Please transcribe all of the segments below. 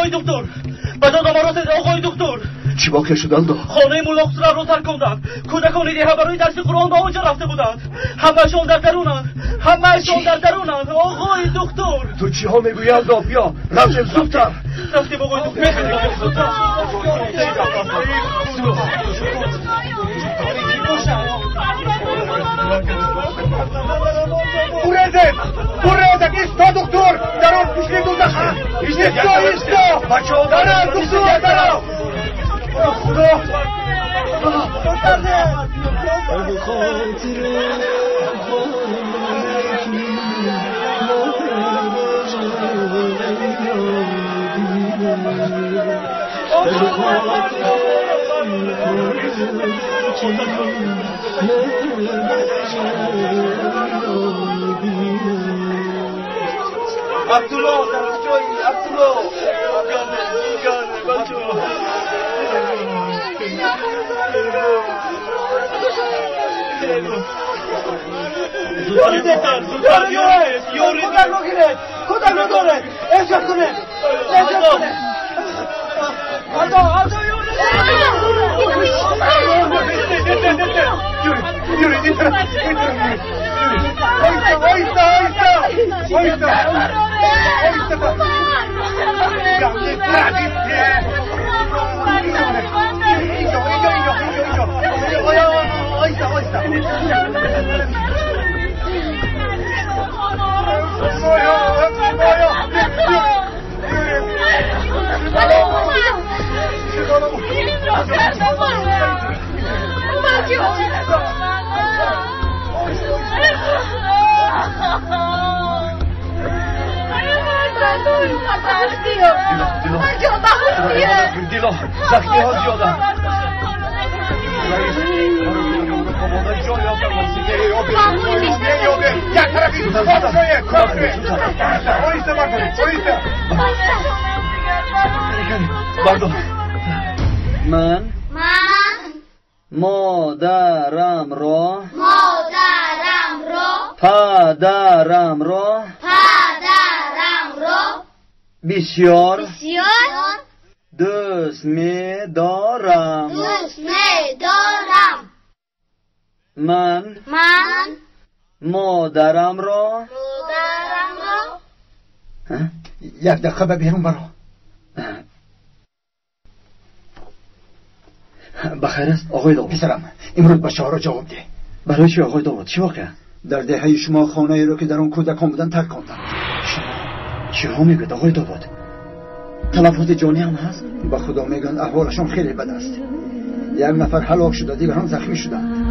Оғои доктор, ба додам расид. Оғои доктор, чӣ воқеа шуд, Алдо? Хонаи мулло Хусравро тарконданд. Кӯдакони деҳа барои дарси Қуръон ба он ҷо рафта буданд. Ҳамаашон дар дарунанд, ҳамаашон дар дарунанд. Оғои доктор. Ту чиҳо мегӯӣ, Алдо? Биё, рафтем зудтар. Рафтем, оғои доктор. Бурезет! Бурезет! Исто, доктор! Дарон пушли дузаха! Исто, исто! Дарон, доктор, дарон! Худо! Абдулло, ҷои Абдулло. من مادرم را پدرم را بسیار دوست می دارم. من مادرم را یک دقیقه به بیرون برو. بخیر است آقای داوود. پسرم، امروز بچه‌ها را جواب ده. برای چی آقای داوود؟ چی واقعه؟ در دهه شما خانه ای را که در آن کودکان بودن ترک کردند. چه ها میگوید آقای داوود؟ تلفات جانی هم هست؟ به خدا میگن احوالشان خیلی بد است. یک نفر هلاک شده، دیگران زخمی شدند.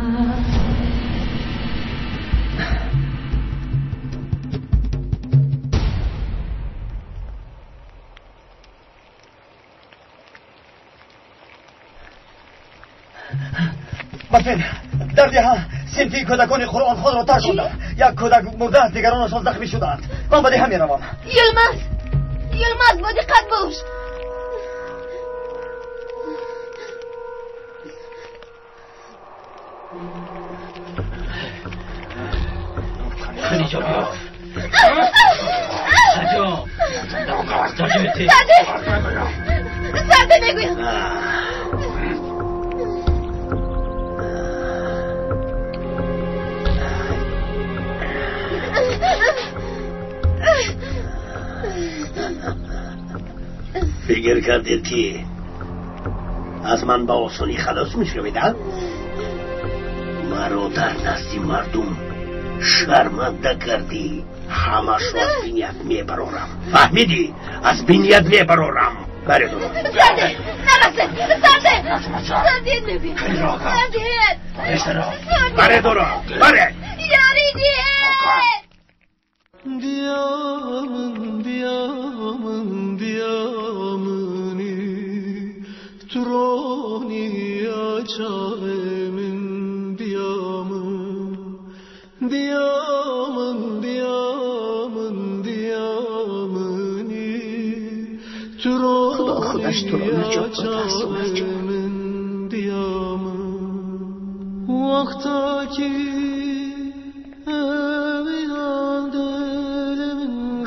برفین، در деҳа синфи кӯдакони қуръонхонро тарк карданд. Як кӯдак мурда аст, дигаронашон захмӣ шудаанд. Ман ба деҳа меравам. Йилмаз, Йилмаз, бо диққат бош. Хадиҷа, биё. Сарде, сарде мегӯям. فکر کردید که از من با آسانی خلاص میشوید؟ مرا در دستی مردم شرمنده کردی. همش از بینیت میبرارم، فهمیدی؟ از بینیت میبرارم. بره درو. سرده، نرسه، سرده، سرده میبینم. سرده، بره درو، بره. یاری دیه. Diyamın, diyamın, diyamını Turoni açarımın diyamın Diyamın, diyamın, diyamını Turoni açarımın diyamın Vaktaki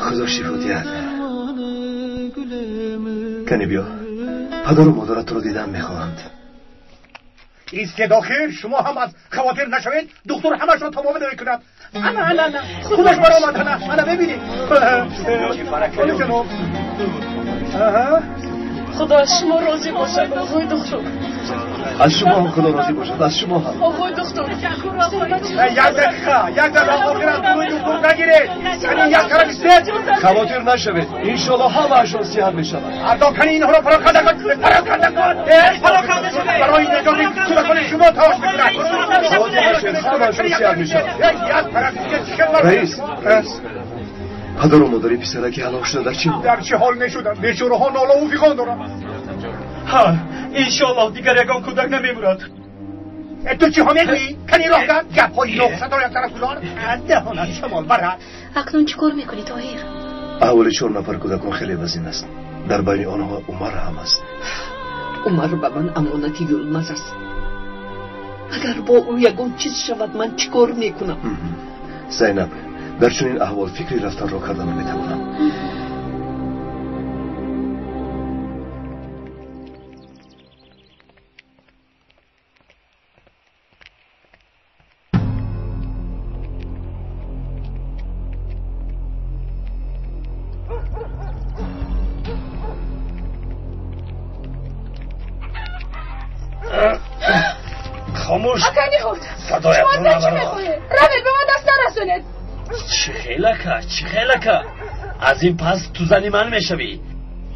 خدا شفا دهد. Кани биё, падару модарат туро дидан мехоҳанд. Истед охир, шумо ҳам аз хавотир нашавед, духтур ҳамашро тамомида мекунад. Ана, ана, ана, худаш баромад, ана, ана мебинед. Худо аз шумо розӣ бошад, оғои духтур. Аз шумо ҳам Худо розӣ бошад, аз шумо ҳам. Оғои духтур. Як дақиқа, як дақиқа, охир аз дурӯи духтур нагиред. Яъне як тараф истед. Хавотир нашавед, иншоалло ҳамаашон сиҳат мешавад. Ардо кани инҳоро пароканда кун, пароканда кун. Пароканда шавед. Барои наҷоти кӯдакони шумо талош мекунад. Хавотир нашавед, ҳамаашон сиҳат мешавад. Як тараф истед, чӣ хел Раис, раис. Падару модари писараки ҳалок шуда дар чӣ ҳол? Дар чӣ ҳол мешуданд? Бечораҳо нолову фиғон доранд. Ҳа, иншоаллоҳ дигар ягон кӯдак намемурад. Ту чиҳо мегӯӣ? Кани роҳ гап, гапҳои нохушатро як тараф гузор. Аз даҳонат шамол барад. Акнун чӣ кор мекунӣ, Тоҳир? Аҳволи 4 нафар кӯдакон хеле вазин аст. Дар байни онҳо Умар ҳам аст. Умар ба ман амонати Юлмаз аст. Агар бо ӯ ягон чиз шавад, ман чӣ кор мекунам? Зайнаб, дар чунин аҳвол фикри рафтанро карда наметавонам. Хомӯш. Ака Ниҳод, садоятро шумо аз ман чӣ набарор. мехоҳед? Равед, ба ман даст нарасонед. Чӣ хелака, чӣ хелака? Аз ин пас ту зани ман мешавӣ.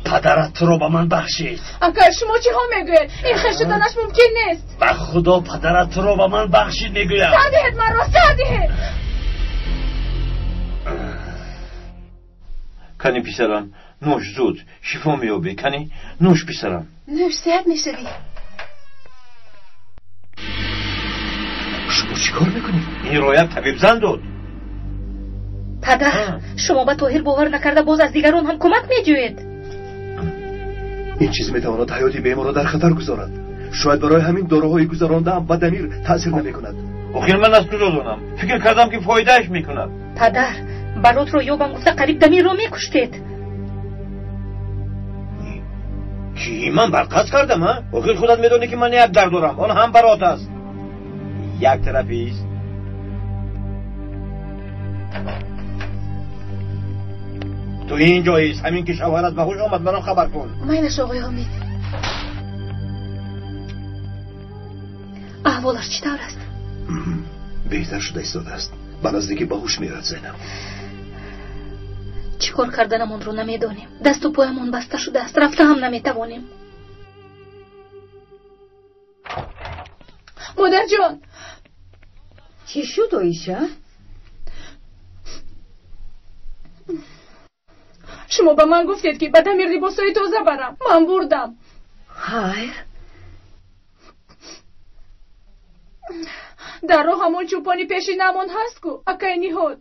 Падарат туро ба ман бахшид. Ака, шумо чиҳо мегӯед? Ин хел шуданаш мумкин нест. Ба Худо падарат туро ба ман бахшид мегӯям. Сар диҳед манро, сар диҳед. Кани писарам, нӯш зуд, шифо меёбӣ. Кани нӯш писарам. Нӯш, сиҳат мешавӣ. Шумо чӣ кор мекунед? Инро як табибзан дод. Падар, шумо ба Тоҳир бовар накарда боз аз дигарон ҳам кӯмак меҷӯед. Ин чиз метавонад ҳаёти беморро дар хатар гузорад. Шояд барои ҳамин доруҳои гузарондаам ба Дамир таъсир намекунад. Охир ман аз куҷо донам? Фикр кардам ки фоидааш мекунад. Падар, баротро ёбам гуфта қариб Дамирро мекуштед. Чӣ, ман барқасд кардам, а? Охир худат медонӣ ки ман як дард дорам, он ҳам барот аст. Як тарафист. Ту ин ҷоист, ҳамин ки шавҳарат ба ҳуш омад, маро хабар кун. Майлаш, оғои Ҳомид. Аҳволаш чӣ тавр аст? Беҳтар шуда истодааст. Ба наздикӣ ба ҳуш меояд, Зайнаб. Чӣ кор карданамонро намедонем. Дасту поямон баста шудааст, рафта ҳам наметавонем. Модарҷон! Чӣ шуд, Оиша? Шумо ба ман гуфтед, ки ба Дамир либосҳои тоза барам. Ман бурдам. Хайр. Дар роҳ ҳамон чӯпони пешинамон ҳаст ку, акаи Ниҳод.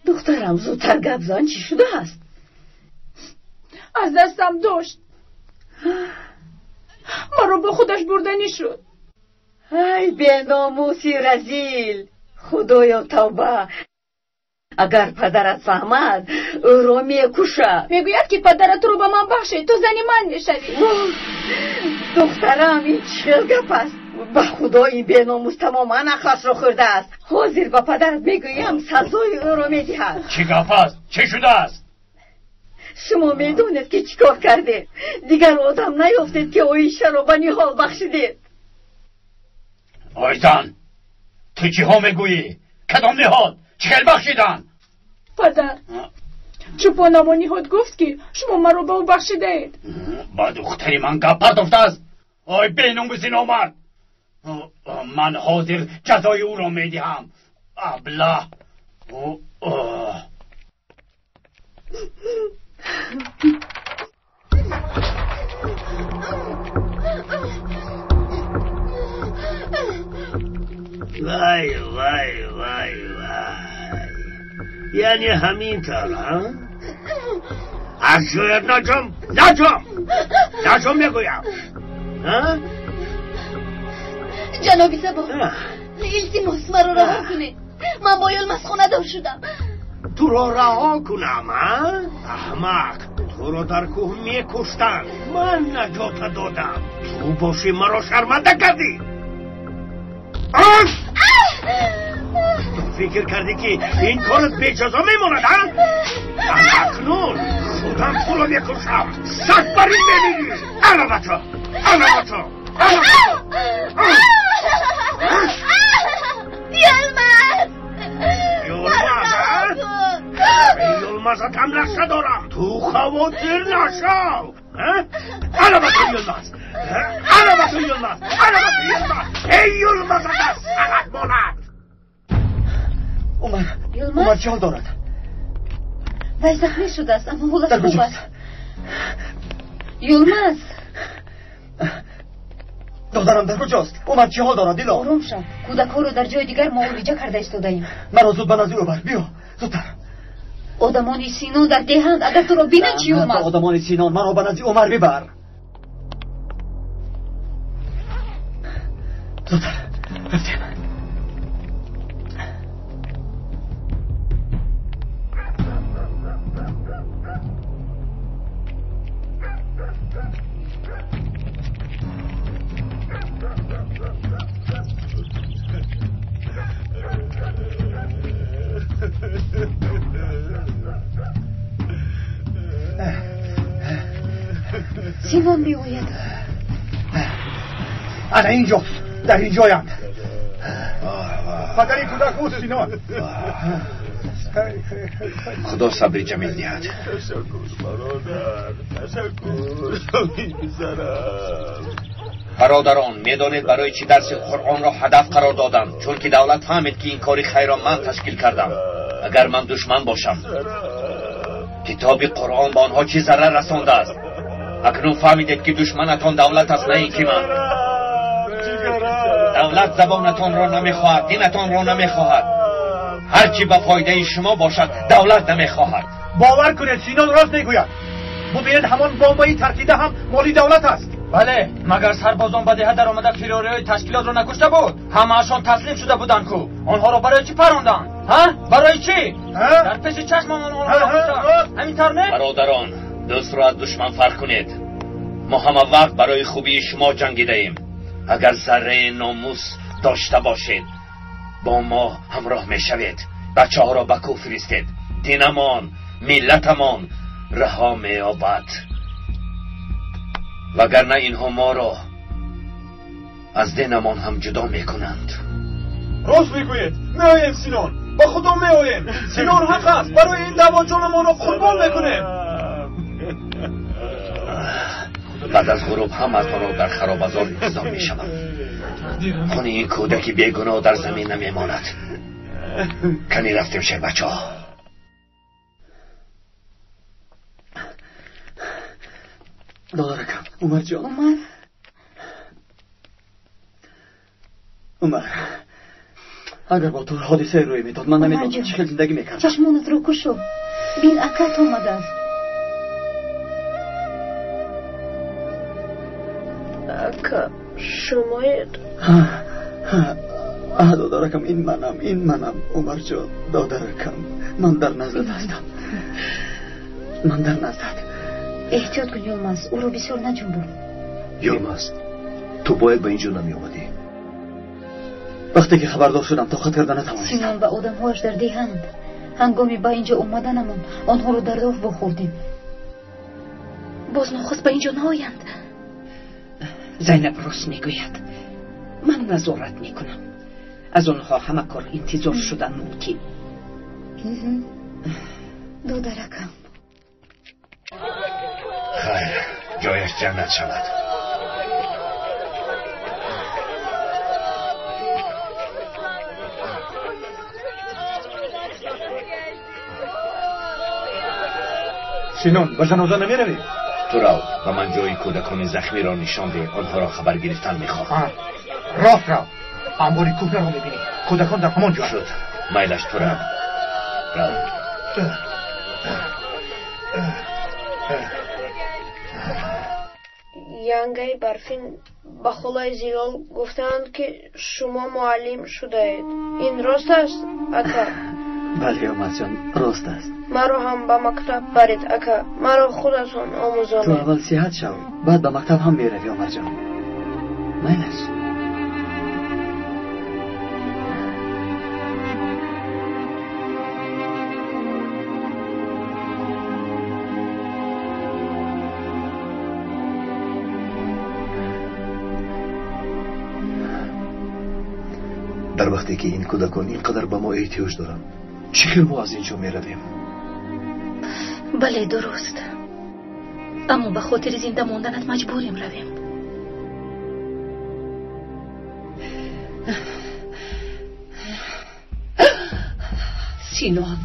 Духтарам, зудтар гап зан, чӣ шудааст? Аз дастам дошт. Маро бо худаш бурданӣ шуд. Ай, беномуси разил! Худоё, тавба! Агар падарат фаҳмад, ӯро мекушад. Мегӯяд, ки падарат туро ба ман бахшид, ту зани ман мешавӣ. Духтарам, ин чӣ хел гап аст? Ба Худо, ин беномус тамоман ақлашро хӯрдааст. Ҳозир ба падарат мегӯям, сазои ӯро медиҳад. Чӣ гап аст? Чӣ шудааст? Шумо медонед, ки чӣ кор кардед? Дигар одам наёфтед, ки Оишаро ба Ниҳол бахшидед. Ойзан, ту чиҳо мегӯӣ? Кадом Ниҳол? Чӣ хел бахшидан? Падар, чӯпонамо Ниҳод гуфт, ки шумо маро ба ӯ бахшидаед. Ба духтари ман гап партофтааст? Ой, беномуси номард! Ман ҳозир ҷазои ӯро медиҳам. Аблаҳ! Вай, вай, вай, вай. Яъне ҳамин тавр, а? Аз ҷоят наҷам, наҷам, наҷам мегӯям. Ҷаноби Сабо, илтимос, маро раҳо кунед. Ман бо Йилмаз хонадор шудам. Туро раҳо кунам, а? Аҳмақ, ту Туро дар кӯҳ мекуштанд, ман наҷота додам. Ту бошӣ маро шарманда кардӣ. Ту фикр кардӣ ки ин корат беҷазо мемонад, а? Акнун худам туро мекушам. Саг бар ин мебинӣ. Ана бача, ана бача, ана бача. Йилмаз! Йилмаз, а? Йилмазатам нақша дорам. Ту хавотир нашав. Ана ба ту Йилмаз, ана ба ту Йилмаз, ана ба ту Йилмаз. Эй Йилмазата сагат монад. Умар, Умар чӣ ҳол дорад? Вай захмӣ шудааст, аммо ҳолаш хуб аст. Йилмаз! Додарам дар куҷост? Умар чӣ ҳол дорад, Дило? Ором шав. Кӯдакҳоро дар ҷои дигар муолиҷа карда истодаем. Маро зуд ба назди ӯ бар. Биё, зудтар. Одамони Синон дар деҳанд. Агар туро бинанд чӣ, Йилмаз? Одамони Синон, маро ба назди Умар бибар. Зудтар. Рафтем. Синон меояд. Ана инҷост, дар инҷоянд. Падари кӯдак ӯст, Синон. Худо сабри ҷамил диҳад. Ташаккур, бародар, ташаккур. Бародарон, медонед барои чӣ дарси Қуръонро ҳадаф қарор додам? Чунки давлат фаҳмид ки ин кори хайрро ман ташкил кардам. Агар ман душман бошам, китоби Қуръон ба онҳо чӣ зарар расондааст? Акнун фаҳмидед ки душманатон давлат аст, на ин ки ман. Давлат забонатонро намехоҳад, динатонро намехоҳад. Ҳар чӣ ба фоидаи шумо бошад, давлат намехоҳад. Бовар кунед, Синон рост мегӯяд. Бубинед, ҳамон бомбаи таркида ҳам моли давлат аст. Бале, магар сарбозон ба деҳа даромада фирориҳои ташкилотро накушта буд? Ҳамаашон таслим шуда буданд ку. Онҳоро барои чӣ паронданд? Ҳа? Барои чӣ? Дар пеши чашмамон онҳоро куштанд. Ҳамин тавр не? Бародарон, дӯстро аз душман фарқ кунед. Мо ҳама вақт барои хубии шумо ҷангидаем. Агар зарраи номус дошта бошед, бо мо ҳамроҳ мешавед. Бачаҳоро ба кӯҳ фиристед. Динамон, миллатамон раҳо меёбад. Вагарна инҳо моро аз динамон ҳам ҷудо мекунанд. Рост мегӯед. Меоем, Синон, ба Худо меоем. Синон ҳақ аст. Барои ин даъво ҷонамонро қурбон мекунем. Баъд аз ғуруб ҳамаатонро дар харобазор интизор мешавам. Хуни ин кӯдаки бегуноҳ дар замин намемонад. Кани рафтем, шербачаҳо. Додаракам, Умарҷон. Умар. Умар, агар бо ту ҳодисае рӯй медод, ман намедонам чӣ хел зиндагӣ мекардам. Чашмонатро кушо. Бин, акат омадааст. Ака, шумоед? Додаракам, ин манам, ин манам. Умарҷон, додаракам, ман дар наздат ҳастам. Ман дар наздат. Эҳтиёт кун, Йилмаз, ӯро бисёр наҷунбон. Йилмаз, ту бояд ба ин ҷо намеомадӣ. Вақте ки хабардор шудам, тоқат карда натавонистам. Синон ва одамҳояш дар деҳанд. Ҳангоми ба ин ҷо омаданамон онҳоро дар роҳ вохӯрдем. Боз нохост ба ин ҷо наоянд. Зайнаб рост мегӯяд. Ман назорат мекунам. Аз онҳо ҳама кор интизор шудан мумкин. Додаракам. Хайр, ҷояш ҷаннат шавад. Синон, ба ҷаноза намеравӣ? Ту рав ба ман ҷои кӯдакони захмиро нишон деҳ. Онҳоро хабар гирифтан мехоҳам. Рост рав, анбори кӯҳнаро мебинӣ. Кӯдакон дар ҳамон ҷо. Шуд, майлаш, ту рав. Рав. Янгаи Барфин ба холаи Зилол гуфтаанд, ки шумо муаллим шудаед. Ин рост аст, ака? Бале, Омарҷон, рост аст. Маро ҳам ба мактаб баред, ака. Маро худатон омӯзонед. Ту аввал сиҳат шав, баъд ба мактаб ҳам меравӣ, Омарҷон. Майлаш. Дар вақте ки ин кӯдакон ин қадар ба мо эҳтиёҷ доранд, чӣ хел мо аз ин ҷо меравем? Бале, дуруст. Аммо ба хотири зинда монданат маҷбурем равем. Синон,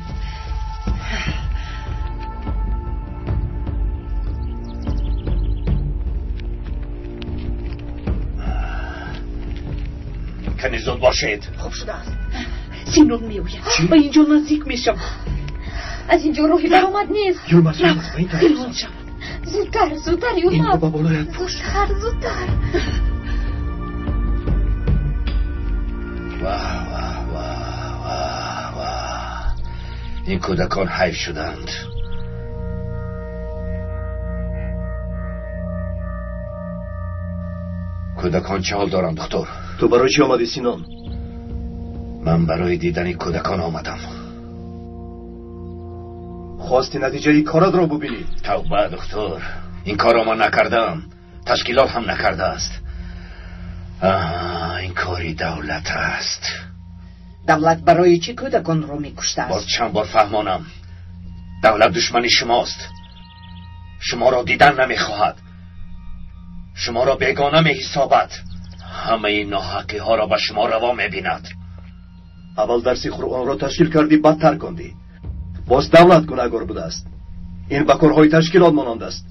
кани зуд бошед. Хуб шудааст. Синон меояд, ба инҷо наздик мешавад. Аз инҷо роҳи баромад нест. Юлмаз, Юлмаз, ба ин тараф. Пинҳон шавад. Зудтар, зудтар, Юлмаз. Инро ба болоят пӯш. Зудтар, зудтар. Ваҳ, ваҳ, ваҳ, ваҳ, ваҳ. Ин кӯдакон ҳайф шуданд. Кӯдакон чӣ ҳол доранд, духтур? Ту барои чӣ омадӣ, Синон? Ман барои дидани кӯдакон омадам. Хости натиҷаи коратро бубинӣ. Тавба, духтур, ин корро ман накардам. Ташкилот ҳам накардааст. Ин кори давлат аст. Давлат барои чӣ кӯдаконро мекуштааст? Боз чанд бор фаҳмонам. Давлат душмани шумост. Шуморо дидан намехоҳад. Шуморо бегона меҳисобад. Ҳамаи ноҳақиҳоро ба шумо раво мебинад. Аввал дарси Қуръонро ташкил кардӣ, баъд тарк кандӣ. Боз давлат гунаҳгор будааст. Ин ба корҳои ташкилот монанд аст.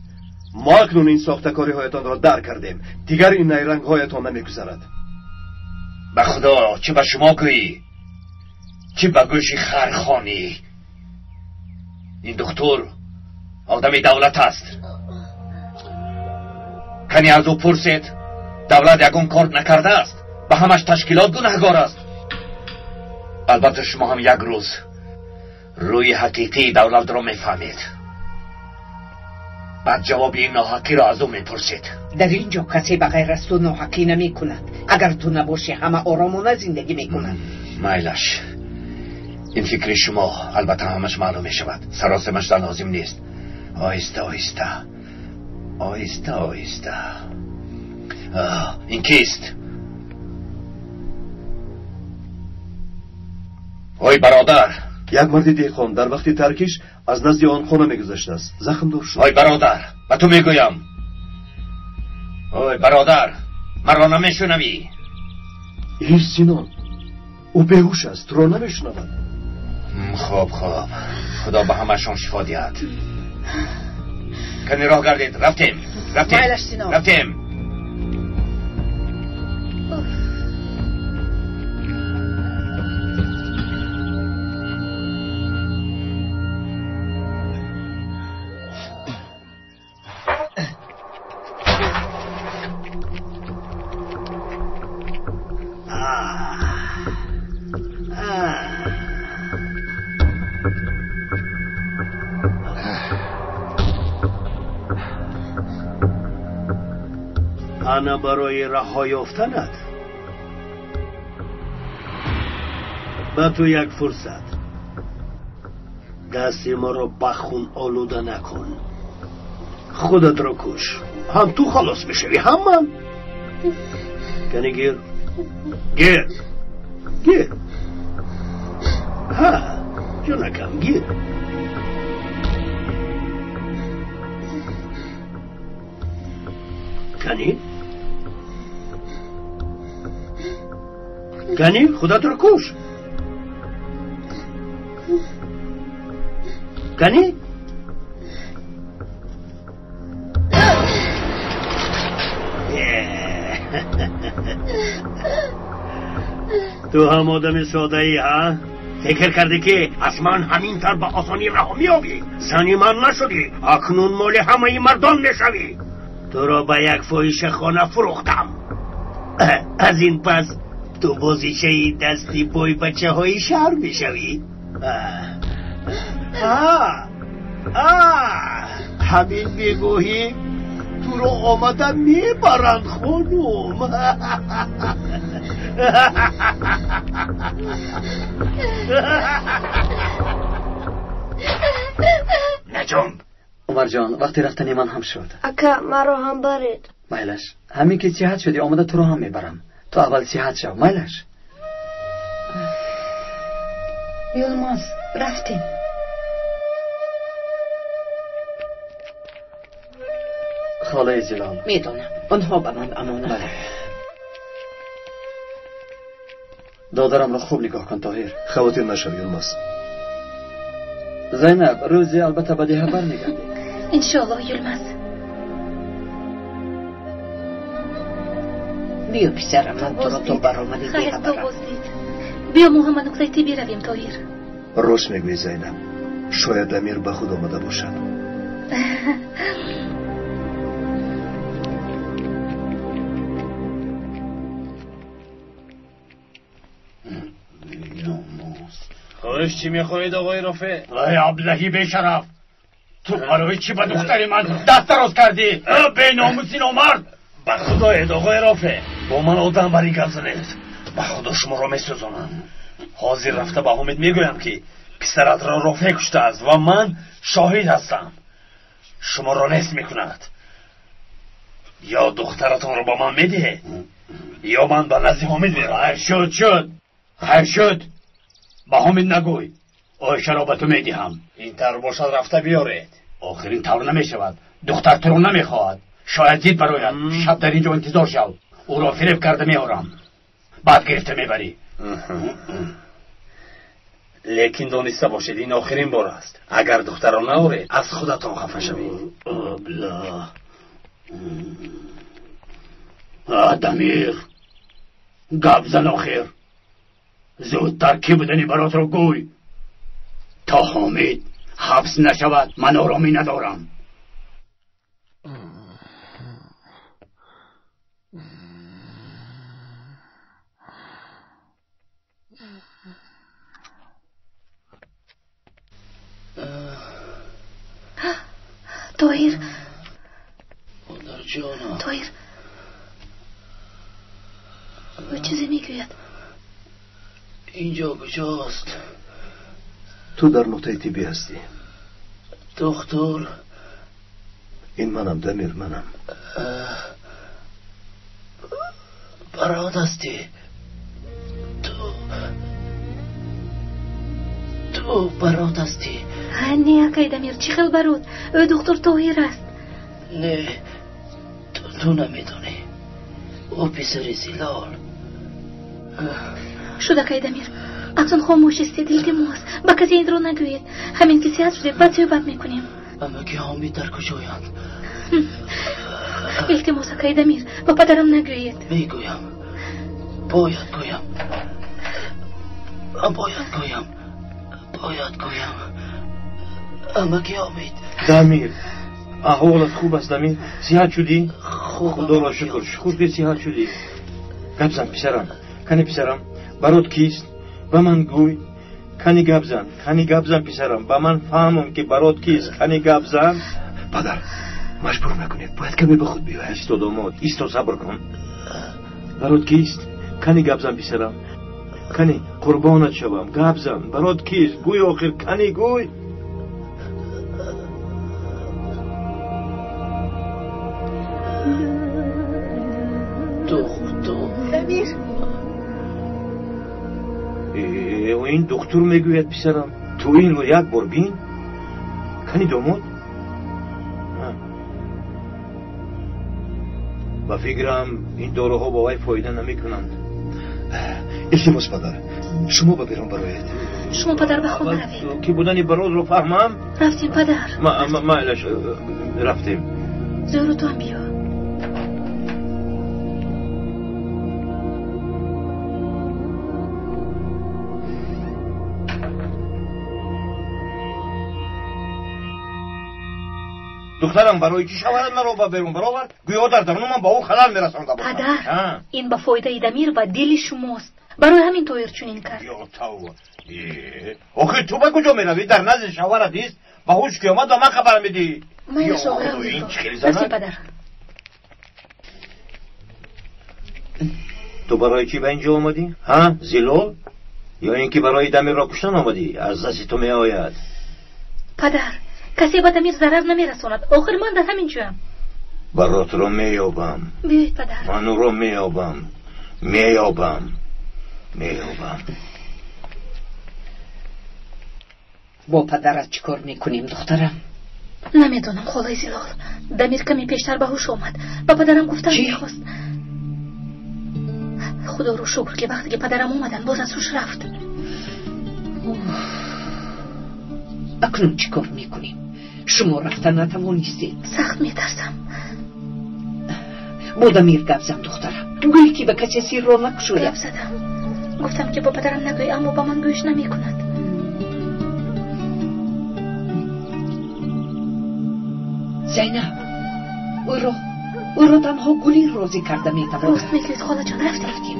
Мо акнун ин сохтакориҳоятонро дар кардем. Дигар ин найрангҳоятон намегузарад. Ба худо, чӣ ба шумо гӯӣ, чӣ ба гӯши хар хонӣ. Ин духтур одами давлат аст. Кани аз ӯ пурсед, давлат ягон кор накардааст. Ба ҳамаш ташкилот гунаҳгор аст. Албатта шумо ҳам як рӯз рӯи ҳақиқии давлатро мефаҳмед. Баъд ҷавоби ин ноҳақиро аз ӯ мепурсед. Дар ин ҷо касе ба ғайр аз ту ноҳақӣ намекунад. Агар ту набошӣ, ҳама оромона зиндагӣ мекунанд. Майлаш, ин фикри шумо албатта ҳамаш маълум мешавад. Саросимаш дар лозим нест. Оҳиста, оҳиста, оҳиста, оҳиста. Ин кист? Ой бародар! Як марди деҳқон дар вақти таркиш аз назди он хона мегузаштааст. Захмдор шуд. Ой бародар, ба ту мегӯям. Ой бародар, маро намешунавӣ? Эй Синон, ӯ беҳуш аст, туро намешунавад. Хоб, хоб, худо ба ҳамашон шифо диҳад. Кани роҳ гардед. Рафтем, рафтем, рафтем. Ана барои раҳо ёфтанат ба ту як фурсат. Дасти моро ба хун олуда накун. Худатро куш. Ҳам ту халос мешавӣ, ҳам ман. Кани гир, гир, гир. Ҳа, ҷонакам, гир. Кани? Кани, худатро куш. Кани? Ту ҳам одами содаӣ, ҳа? Фикр кардӣ, ки аз ман ҳамин тавр ба осонӣ раҳо меёбӣ? Зани ман нашудӣ, акнун моли ҳамаи мардон мешавӣ. Туро ба як фоҳишахона фурӯхтам. Аз ин пас ту бозичаи дасти бойбачаҳои шаҳр мешавӣ. Ҳамин мегӯҳӣ туро омада мебаранд, хонум. Наҷон. Умарҷон, вақти рафтани ман ҳам шуд. Ака, маро ҳам баред. Майлаш, ҳамин ки сиҳат шудӣ омада туро ҳам мебарам. Ту аввал сиҳат шав, майлаш. Юлмаз, рафтем. Холаи Зилол. Медонам, онҳо ба ман амонат. Бале. Додарамро хуб нигоҳ кун, Тоҳир. Хавотир нашав, Юлмаз. Зайнаб, рӯзе албатта ба деҳа бармегардӣ. Иншоаллоҳ, Юлмаз. Биё, писарам, ман туро то баромади деҳа барам. Биё, мо ҳама нуқтаи тиббӣ равем, Тоҳир. Рост мегӯӣ, Зайнаб. Шояд Дамир ба худ омада бошад. Хош, чӣ мехоҳед, оқои Рофеъ? Ай, аблаҳи бешараф! Ту барои чӣ ба духтари ман даст дароз кардӣ? Беномуси номард! Ба худоед, оқои Рофеъ, бо ман одам бар ин гап занед. Ба худо шуморо месӯзонам. Ҳозир рафта ба Ҳомид мегӯям, ки писаратро Рофеъ куштааст ва ман шоҳид ҳастам. Шуморо нест мекунад. Ё духтаратонро ба ман медиҳед, ё ман ба назди Ҳомид меравам. Хайр шуд, шуд. Хайр шуд. Ба Ҳомид нагӯй. Оишаро ба ту медиҳам. Ин тавр бошад, рафта биёред. Охир ин тавр намешавад. Духтар туро намехоҳад. Шояд зид барояд. Шаб дар ин ҷо интизор шав. Ӯро фиреб карда меорам. Баъд гирифта мебарӣ. Лекин дониста бошед, ин охирин бор аст. Агар духтарро наоред, аз худатон хафа шавед. Аблаҳ. Дамир, гап зан охир. Зудтар кӣ будани баротро гӯй. То Ҳомид ҳабс нашавад, ман оромӣ надорам. Тоҳир, модарҷонам. Тоҳир, ӯ чизе мегӯяд. Инҷо куҷост? Ту дар нуқтаи тиббӣ ҳастӣ. Духтур? Ин манам, Дамир, манам. Барот ҳастӣ? Ту барот ҳастӣ? Не, акай Дамир, чӣ хел барот? Ӯ духтур Тоҳир аст. Не, ту намедонӣ. Ӯ писари Зилол. Шуд, акай Дамир, акнун хомӯш истед, илтимос. Ба касе инро нагӯед. Ҳамин ки сиҳат шудед, баъд суҳбат мекунем. Амаки Ҳомид дар куҷоянд? Илтимос, акай Дамир, ба падарам нагӯед. Мегӯям, бояд гӯям, бояд гӯям, бояд гӯям. Амаки Ҳомид. Дамир, аҳволат хуб аст, Дамир? Сиҳат шудӣ? Худоро шукр, шукр ки сиҳат шудӣ. Гап зан, писарам. Кани писарам, барот кист? Ба ман гӯй. Кани гап зан, кани гап зан, писарам. Ба ман фаҳмон, ки барот кист. Кани гап зан. Падар, маҷбур накунед, бояд каме ба худ биёяд. Исто, домод, исто, сабр кун. Барот кист? Кани гап зан, писарам. Кани, қурбонат шавам, гап зан. Барот кист? Гӯй охир, кани гӯй. Духтур. Дамир. Ин духтур мегӯяд, писарам. Ту инро як бор бин. Кани домод? Ба фикрам, ин доруҳо ба вай фоида намекунанд. Илтимос, падар, шумо ба берун бароед. Шумо, падар, ба хона равед. Ки будани бародро фаҳмам? Рафтем, падар. Майлаш, рафтем. Зӯру ту ҳам биё. Духтарам барои чӣ шавҳарат маро ба берун баровард? Гӯё дар даруну ман ба ӯ халал мерасонда бошам. Падар, ин ба фоидаи Дамир ва дили шумост. Барои ҳамин Тоҳир чунин кард. Ё тавба! Охир ту ба куҷо меравӣ? Дар назди шавҳарат нест? Ба ҳуш ки омад ба ман хабар медиҳӣ. Майлаш оғарам. Рафтем, падар. Ту барои чӣ ба инҷо омадӣ? Ҳа, Зилол? Ё ин ки барои Дамирро куштан омадӣ? Аз дасти ту меояд. Падар, касе ба Дамир зарар намерасонад. Охир ман дар ҳамин ҷоям. Баротро меёбам. Биёед, падар. Ман ӯро меёбам. Меёбам. Меёбам. Бо падарат чӣ кор мекунем, духтарам? Намедонам, холаи Зилол. Дамир каме пештар ба ҳуш омад. Ба падарам гуфтан мехост. Худоро шукр, ки вақте ки падарам омаданд, боз аз ҳуш рафт. Акнун чӣ кор мекунем? Шумо рафта натавонистед. Сахт метарсам. Бо Дамир гап зан, духтарам. Гӯй, ки ба касе сирро накушояд. Гап задам. Гуфтам, ки бо падарам нагӯй, аммо ба ман гӯш намекунад. Зайнаб, ӯро танҳо Гулӣ розӣ карда метавонад. Рост мегӯед, холаҷон, рафтем.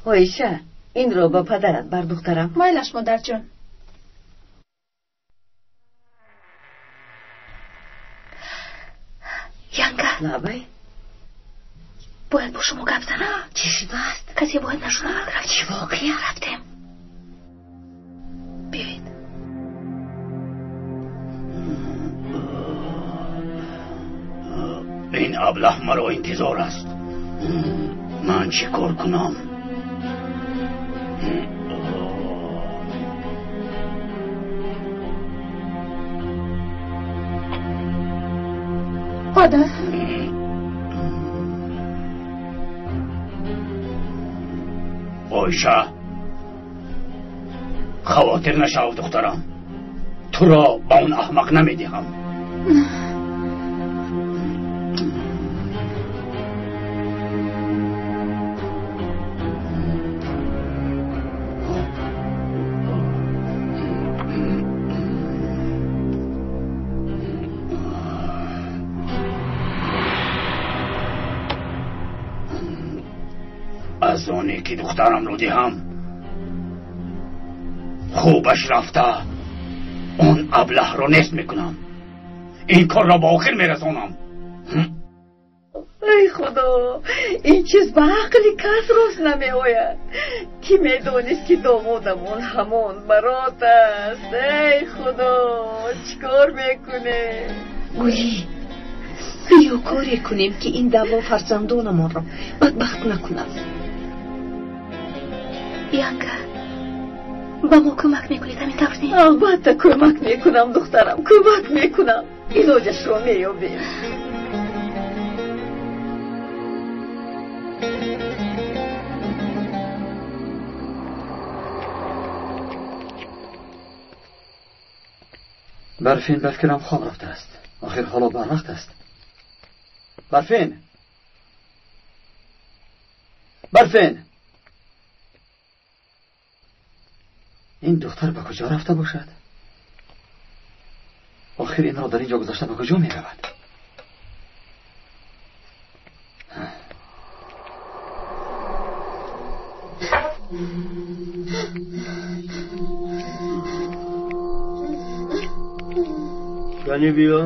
Оиша, инро ба падарат бар, духтарам. Майлаш, модарҷон. Янга. Лабай. Бояд бо шумо гап занам. Чӣ шудааст? Касе бояд нашунавад. Рафтем. Чӣ воқеа? Рафтем. Биёед. Ин аблаҳ маро интизор аст. Ман чӣ кор кунам? Падар. Оиша, хавотир нашав, духтарам. Туро ба он аҳмақ намедиҳам. Аз оне ки духтарамро диҳам, хубаш рафта он аблаҳро нест мекунам. Ин корро ба охир мерасонам. Эй худо, ин чиз ба ақли кас рост намеояд. Кӣ медонист, ки домодамон ҳамон барот аст? Эй худо, чӣ кор мекунем? Гулӣ, биё коре кунем, ки ин даъво фарзандонамонро бадбахт накунад. Янга, ба мо кӯмак мекунед, ҳамин тавр не? Албатта кӯмак мекунам, духтарам, кӯмак мекунам. Илоҷашро меёбем. Барфин ба фикрам хоб рафтааст. Охир ҳоло барвақт аст. Барфин! Барфин! Ин духтар ба куҷо рафта бошад? Охир инро дар ин ҷо гузошта ба куҷо меравад? Кани биё,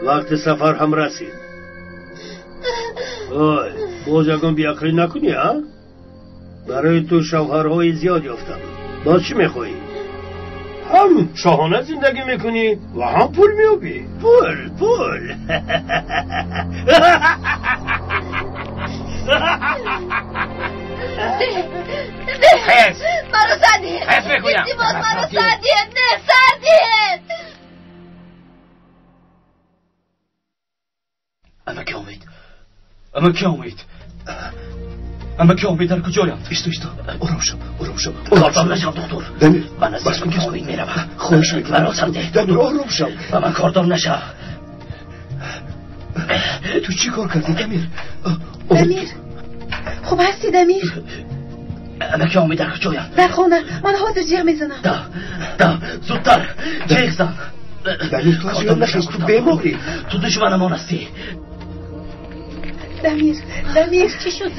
вақти сафар ҳам расид. Ой, боз ягон беақлӣ накунӣ, а? Барои ту шавҳарҳои зиёд ёфтам. Боз чӣ мехоҳӣ? Ҳам шоҳона зиндагӣ мекунӣ ва ҳам пул меёбӣ. Пул, пул. Хез! Маро задед! Хез мегӯям! Илтимос, маро задед! Не, задед! Амаки Умид! Амаки Умид! Амаки Умид дар куҷоянд? Исто, исто, ором шав, ором шав. Кордор нашав, доктор. Дамир, ман аз амаки Умид меравам. Хоҳиш мекунам. Маро сам деҳ. Дамир, ором шав. Ба ман кордор нашав. Ту чӣ кор кардӣ, Дамир? Дамир, хуб ҳастӣ, Дамир? Амаки Умид дар куҷоянд? Дар хона. Ман ҳозир ҷиғ мезанам. Да, да, зудтар ҷиғ зан. Дамир, ту аз ёд нахез, ту беморӣ. Ту душманамон ҳастӣ. Дамир, Дамир, чӣ шуд?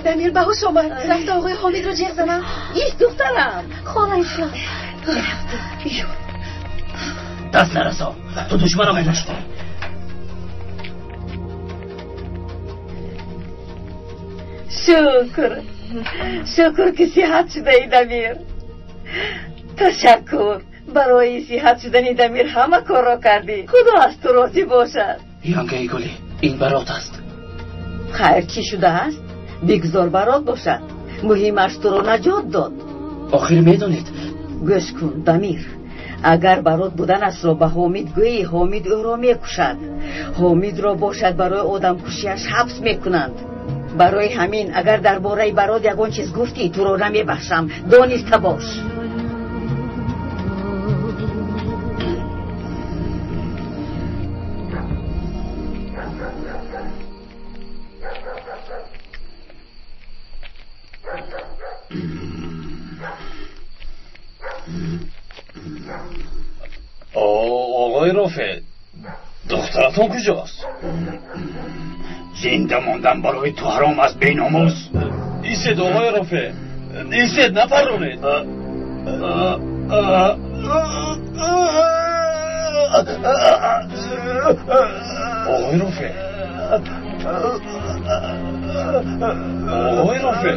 Дамир ба ҳуш омад. Рафта оғои Ҳомидро ҷеғ занам. Ист, духтарам. Холаи ҷон. Даст нарасон. Ту душманамон ҳастӣ. Шукр. Шукр ки сиҳат шудаи, Дамир. Ташаккур. Барои сиҳат шудани Дамир ҳама корро кардӣ. Худо аз ту розӣ бошад. Янгаи гулӣ, ин барот аст. Хайр, чӣ шудааст? Бигзор барот бошад. Муҳимаш туро наҷот дод. Охир медонед. Гӯш кун, Дамир. Агар барот буданашро ба Ҳомид гӯӣ, Ҳомид ӯро мекушад. Ҳомидро бошад барои одамкушиаш ҳабс мекунанд. Барои ҳамин агар дар бораи барот ягон чиз гуфтӣ, туро намебахшам. Дониста бош. Оғои Рофеъ, духтаратон куҷост? Зинда мондан барои ту ҳаром аст, беномус. Истед, оғои Рофеъ, истед, напаронед. Оғои Рофеъ, оғои Рофеъ,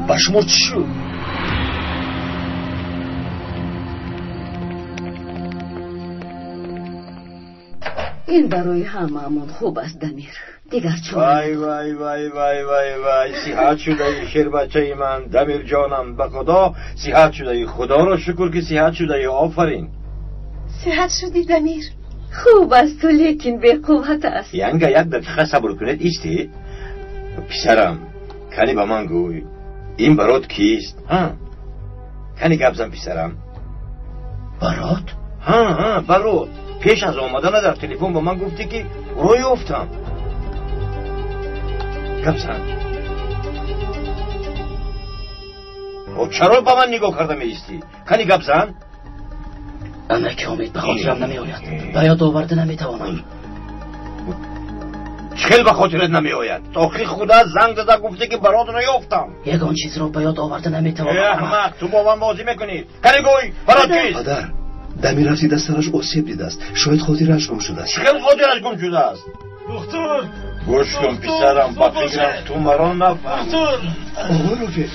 ба шумо чӣ шуд? Ин барои ҳамаамон хуб аст, Дамир. Дигар чора. Вай, вай, вай, вай, вай, вай, сиҳат шудаи, шербачаи ман, Дамирҷонам, ба Худо сиҳат шудаи. Худоро шукр ки сиҳат шудаи. Офарин. Сиҳат шудӣ, Дамир. Хуб аст, лекин беқувват аст. Янга, як дақиқа сабр кунед, истед. Писарам, кани ба ман гӯй, ин барот кист? Ҳа, кани гап зан, писарам. Барот? Ҳа, ҳа, барот. Пеш аз омадана дар телефон ба ман гуфтӣ ки ӯро ёфтам. Гап зан. Чаро ба ман нигоҳ карда меистӣ? Кани гап зан. Амаки Ҳомид, ба хотирам намеояд. Ба ёд оварда наметавонам. Чӣ хел ба хотират намеояд? Охир худат занг зада гуфтӣ ки баротро ёфтам. Ягон чизро ба ёд оварда наметавонам. Аҳмақ, ту бо ман бозӣ мекунӣ. Кани гӯй, барот кист? Падар, Дамир афтида сараш осеб дидааст. Шояд хотираш гум шудааст. Чӣ хел хотираш гум шудааст? Духтур! Гӯш кун, писарам, ба фикрам ту маро нафаҳмӣ. Духтур! Оғои Рофеъ,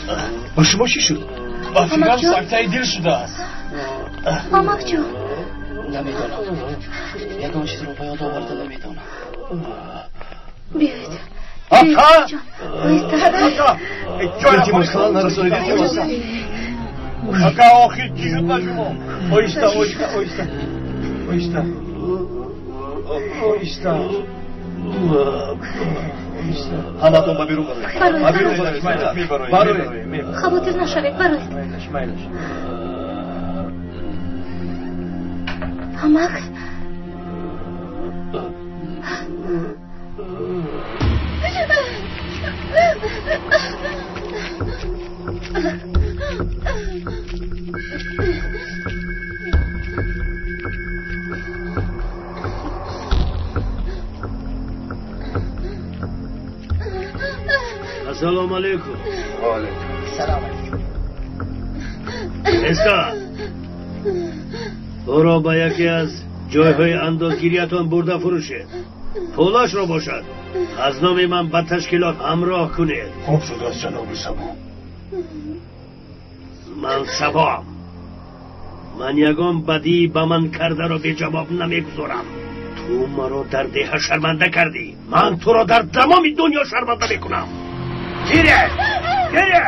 ба шумо чӣ шуд? Ба фикрам сактаи дил шудааст. Амакҷон. Намедонам. Ягон чизро ба ёд оварда наметавонам. Биёед. Ака! Ака! Илтимос, халал нарасонед, илтимос. Ака, охир чӣ шуд ба шумо? Оҳиста, оҳиста, оҳиста. Оҳиста. Оҳиста. Ҳаматон ба берун бароед. Ба берун бароед. Бароед. Хавотир нашавед, бароед. Майлаш, майлаш. Амак. Ассалому алайкум. Ва алайкум. Салом алайкум. Эса, ӯро ба яке аз ҷойҳои андозгириятон бурда фурӯшед. Пулашро бошад аз номи ман ба ташкилот ҳамроҳ кунед. Хуб шудааст, ҷаноби Сабо. Ман Сабоам. Ман ягон бадӣ ба ман кардаро беҷавоб намегузорам. Ту маро дар деҳа шарманда кардӣ. Ман туро дар тамоми дунё шарманда мекунам. Гире! Гире!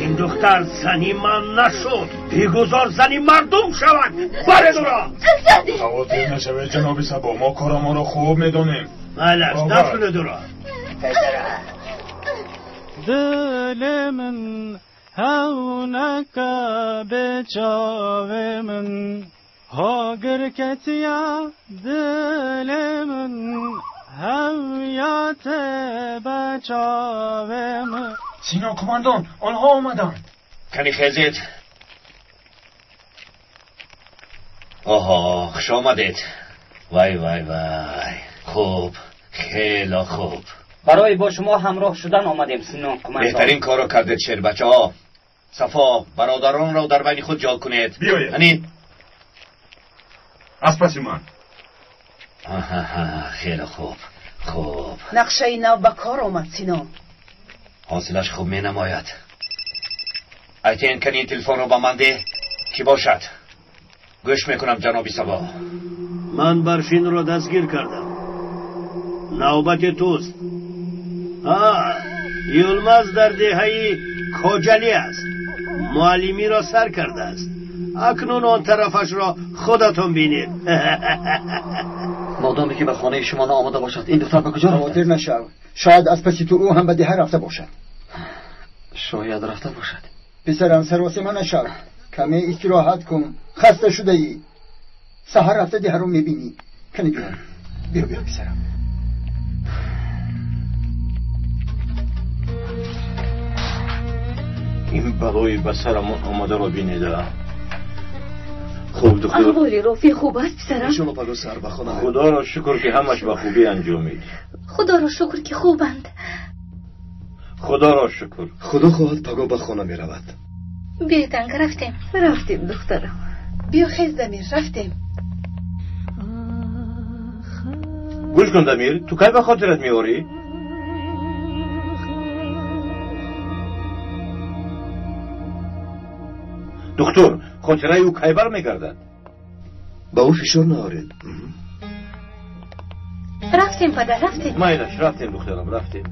Ин духтар зани ман нашуд. Бигузор зани мардум шавад. Баред ӯро! Хавотир нашавед, ҷаноби Сабо. Мо корамонро хуб медонем. Майлаш, дафнед ӯро. دل من هونك بچاو من هاگر کتیا دل من هویت بچاو من. سینا کماندان، آنها آمدند. کمی خیزید. Оҳо, хуш омадед. Вай вай вай, хуб, хеле хуб. Барои бо шумо ҳамроҳ шудан омадем, Сино қумандон. Беҳтарин корро кардед, шербачаҳо. Сафо, бародаронро дар байни худ ҷо кунед. Биёед. Ани аз паси ман. Аҳа, хеле хуб. Хуб. Нақшаи нав ба кор омад, Сино. Ҳосилаш хуб менамояд. Айтен, кани ин телефонро ба ман деҳ. Кӣ бошад? Гӯш мекунам, ҷаноби Сабо. Ман Барфинро дастгир кардам. Навбати туст. Юлмаз дар деҳаи Коҷалӣ аст. Муаллимиро сар кардааст. Акнун он тарафашро худатон бинед. Модоме ки ба хонаи шумо наомада бошад, ин духтар ба куҷо рафта? Хавотир нашав. Шояд аз паси ту ӯ ҳам ба деҳа рафта бошад. Шояд рафта бошад. Писарам, саросема нашав. Каме истироҳат кун. Хаста шудаӣ. Саҳар рафта деҳаро мебинӣ. Кани биё. Биё, биё, писарам. Ин балои ба сарамон омадаро бинеда. Хуб, духтур. Аҳволи Рофӣ хуб аст, писарам? Иншоалло пагоҳ саҳар ба хона. Худоро шукр, ки ҳамаш ба хубӣ анҷомид. Худоро шукр, ки хубанд. Худоро шукр. Худо хоҳад пагоҳ ба хона меравад. Биёед, анга, рафтем. Рафтем, духтарам. Биё, хез, Дамир, рафтем. Гӯш кун, Дамир, ту кай ба хотират меорӣ? Духтур, хотираи ӯ кай бармегардад? Ба ӯ фишор наоред. Рафтем, падар, рафтем. Майлаш, рафтем, духтарам, рафтем.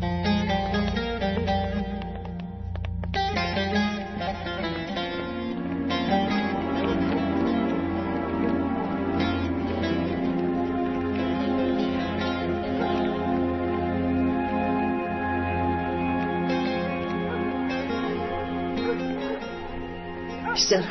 Писарам,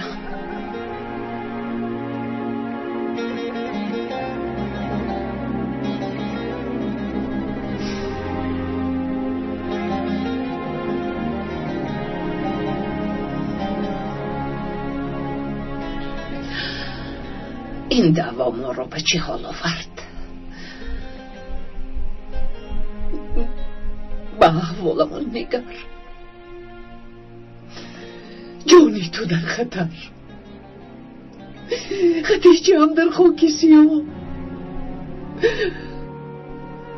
ин даъво моро ба чӣ ҳол овард? Ба аҳволамон нигар. Ҷони ту дар хатар, Хадиҷаам дар хоки сиёҳ.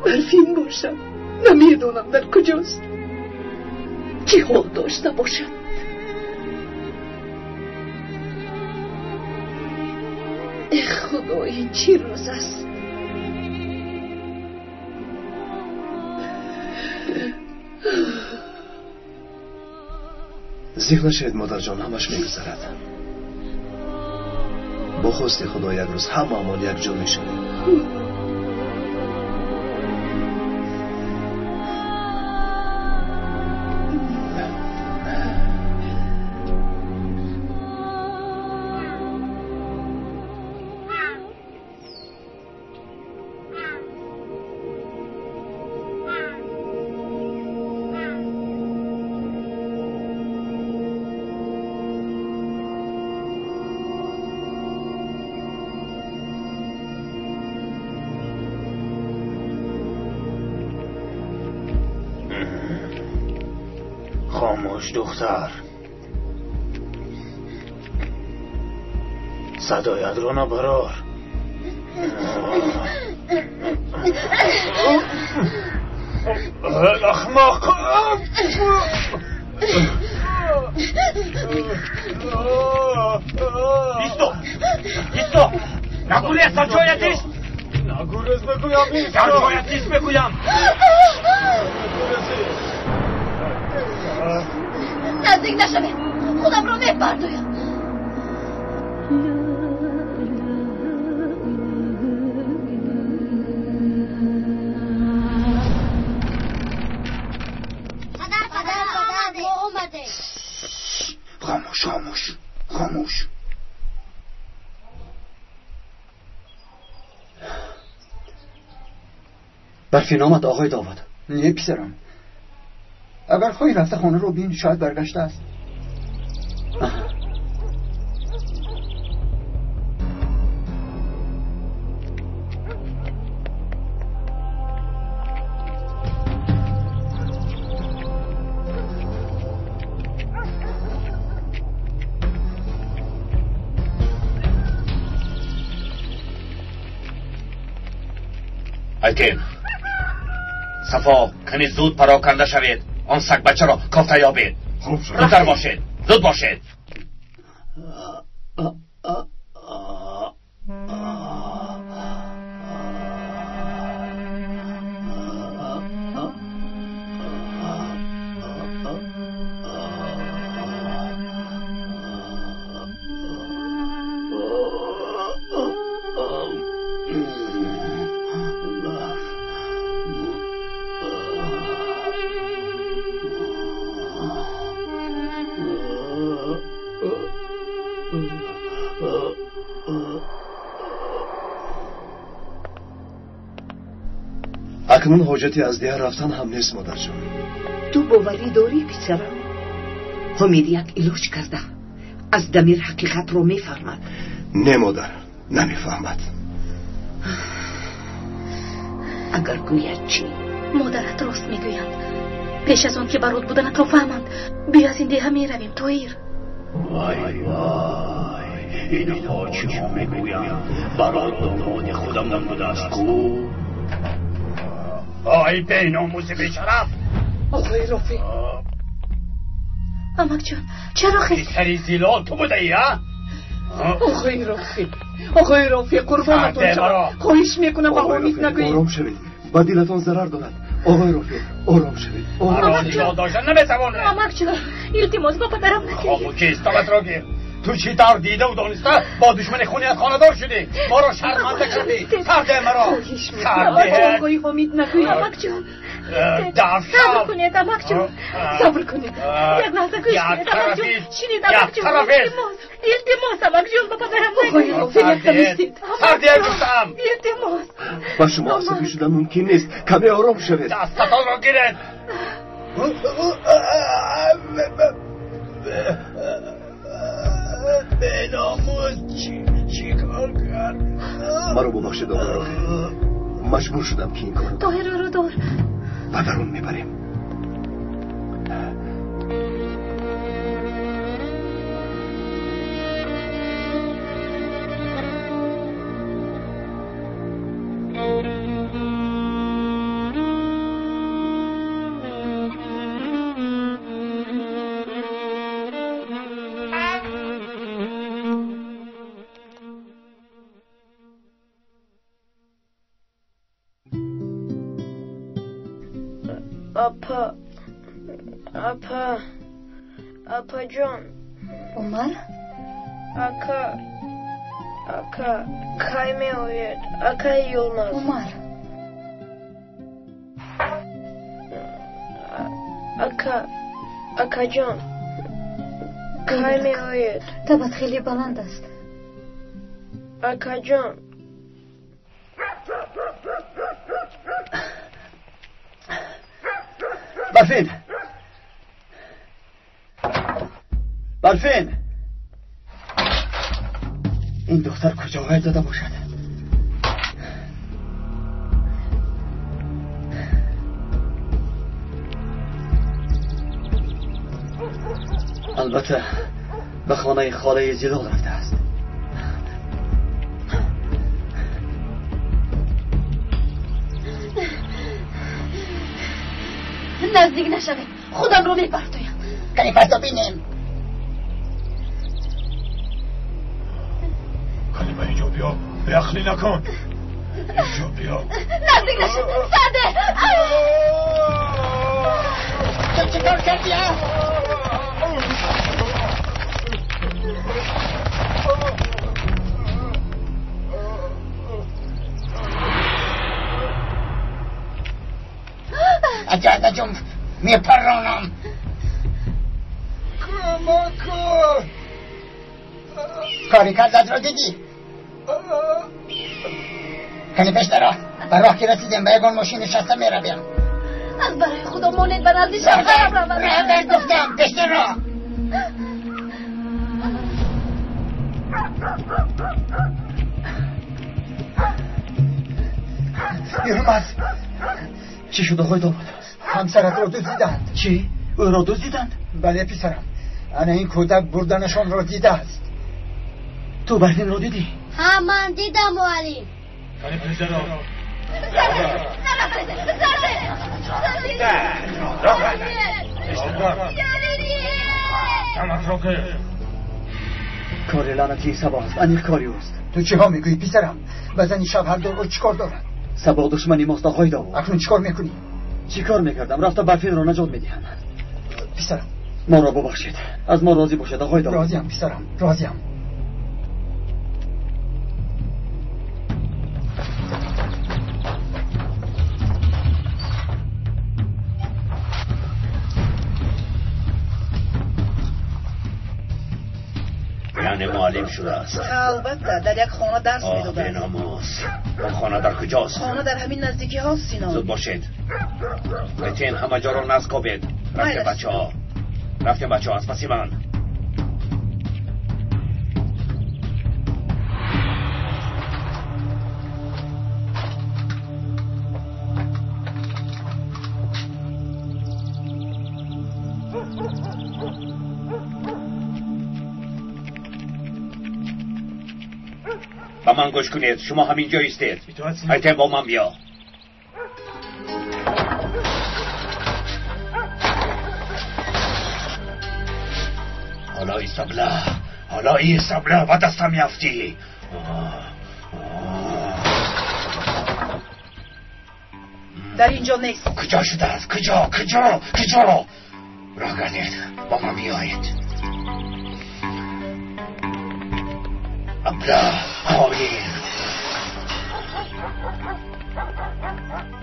Барфин бошад, намедонам дар куҷост, чӣ ҳол дошта бошад. Э Худо, ин чӣ рӯз аст? Зиқ нашавед, модарҷон, ҳамаш мегузарад. Бо хости Худо як рӯз ҳамаамон якҷо мешавем. خاموش دختر، صدایت را نبرار. احمق. ایستو، ایستو، نگوریز در جایت ایست. نگوریز بگویم، ایست در جایت ایست بگویم. Наздик нашавед, худамро мепардоям. Падар, падар, падар, мо омадем. Хомӯш, хомӯш, хомӯш. Барфин омад, оғои Довуд? Не, писарам. Агар хоҳӣ рафта хонаро бин, шояд баргаштааст. Айтин, Сафо, кани зуд пароканда шавед. Он сагбачаро кофта ёбед. Зудтар бошед, зуд бошед. Акнун ҳоҷати аз деҳа рафтан ҳам нест, модарҷон. Ту боварӣ дорӣ, писарам? Ҳомид як илоҷ карда аз Дамир ҳақиқатро мефаҳмад. Не, модар, намефаҳмад. Агар гӯяд чӣ? Модарат рост мегӯянд. Пеш аз он ки барот буданатро фаҳманд, биё аз ин деҳа меравем, Тоир. Вай вай, инҳо чиҳо мегӯянд? Барот домоди худамон будааст ку? Ай беномуси бешараф! Оғои Рофеъ! Амакҷон, чаро хести? Писари Зилол ту будаӣ, а? Оғои Рофеъ, оғои Рофеъ, қурбонатон шавам. Хоҳиш мекунам ба Ҳомид нагӯед. Ором шавед, ба дилатон зарар дорад. Оғои Рофеъ, ором шавед. Маро нигоҳ доштан наметавонед. Амакҷон, илтимос ба падарам нагӯед. Хомӯшӣ, истоватро гир. Ту чӣ тавр дидаву дониста бо душмани хуният хонадор шудӣ? Моро шарманда кардӣ. Сарде маро. Хоҳиш мекунам ба оғои Ҳомид нагӯед. Амакҷон, сабр кунед, амакҷон, сабр кунед. Як лаҳза гӯш кунед, амакҷон. Шинед, амакҷон. Илтимос, илтимос, амакҷон, ба падарам нагӯед. Оғои Рофеъ, як дам истед. Сарде гуфтам. Илтимос. Ба шумо асабӣ шудан мумкин нест. Каме ором шавед. Дастатонро гиред. Беномус чӣ кор кард? Маро бубахшед, оғои Рофеъ. Маҷбур шудам ки ин корро. Тоҳир, ӯро дор. Ба дарун мебарем. Апа, апа, апаҷон. Умар? Ака, ака, кай меояд? Акаи Юлмаз. Умар. Ака, акаҷон, кай меояд? Табат хеле баланд аст. Акаҷон. Барфин! Барфин! Ин духтар куҷо ғайб зада бошад? Албатта ба хонаи холаи Зилол рафтааст. Наздик нашавед, худамро мепартоям. Кани парто бинем. Кани ба инҷо биё, беақлӣ накун. Инҷо биё. Наздик нашав, сарде! Ту чӣ кор кардӣ, а? Аҷа, наҷум, мепаронам. Кӯмак кун. Кори кардатро дидӣ? Кани пештара, ба роҳ ки расидем ба ягон мошин нишаста меравем. Аз барои худо монед ба назди шавҳарам равам. Раҳбар гуфтам, пештара. Юлмаз, чӣ шуд, оғои домод? Ҳамсаратро дуздиданд. Чӣ? Ӯро дуздиданд? Бале, писарам. Ана ин кӯдак бурданашонро дидааст. Ту Барфинро дидӣ? Ҳа, ман дидам, муаллим. Кани пешдаро, کار لعنتی سبا است، انیق کاری اوست. تو چه ها میگویی پسرم؟ بزنی شب هر دور چیکار دارد؟ سبا دشمنی ماست آقای داوود. اکنون چیکار میکنی؟ چیکار میکردم؟ رفتم برفین را نجات میدهم. پسرم ما را ببخشید، از ما راضی باشد آقای داوود. راضیم پسرم، راضیم. یعنی معلم شده است. البته در یک خانه درس میدادم. به ناموس. آن خانه در کجاست؟ خانه در همین نزدیکی هاست سینا. زود باشید. بتین همه جا را نزکابید. رفتیم بچه ها، رفتیم بچه ها، از پسی من. با من گوش کنید، شما همینجا ایستید. ایتم با من بیا. حالا ایسابلا، حالا ایسابلا و دستم میافتی. در اینجا نیست. کجا شده است؟ کجا؟ کجا؟ کجا؟ راه گردید، با من بیایید. ابلا خواهیم،